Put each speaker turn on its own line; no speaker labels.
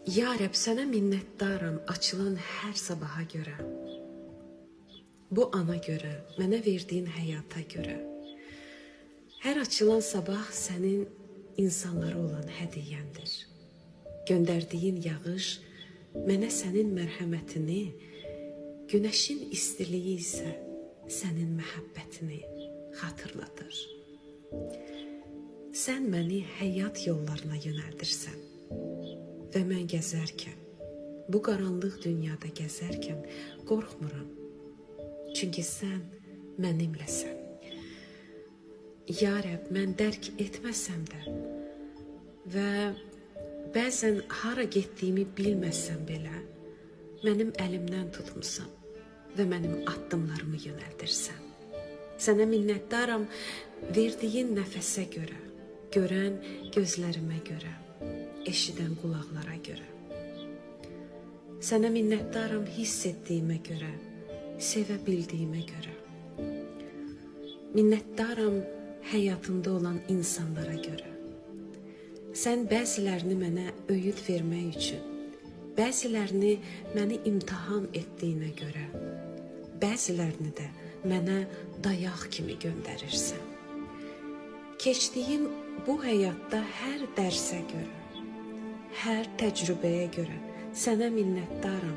Ya Rəbb, sənə minnətdaram açılan hər sabaha görə. Bu ana görə, mənə verdiyin həyata görə. Hər açılan sabah sənin insanlara olan hədiyyəndir. Göndərdiyin yağış mənə sənin mərhəmətini, günəşin istiliyi isə sənin məhəbbətini xatırladır. Sən məni həyat yollarına yönəldirsən. Və mən gəzərkən, bu qaranlıq dünyada gəzərkən qorxmuram. Çünki sən mənimləsən. Ya Rəbb, mən dərk etməsəm də və bəzən hara getdiyimi bilməsəm belə, mənim əlimdən tutmusan və mənim addımlarımı yönəldirsən. Sənə minnətdaram verdiyin nəfəsə görə, görən gözlərimə görə, eşidən qulaqlara görə. Sənə minnətdaram hiss etdiyimə görə, sevə bildiyimə görə. Minnətdaram həyatımda olan insanlara görə. Sən bəzilərini mənə öyüd vermək üçün, bəzilərini məni imtahan etdiyinə görə, bəzilərini də mənə dayaq kimi göndərirsən. Keçdiyim bu həyatda hər dərsə görə, hər təcrübəyə görə sənə minnətdaram.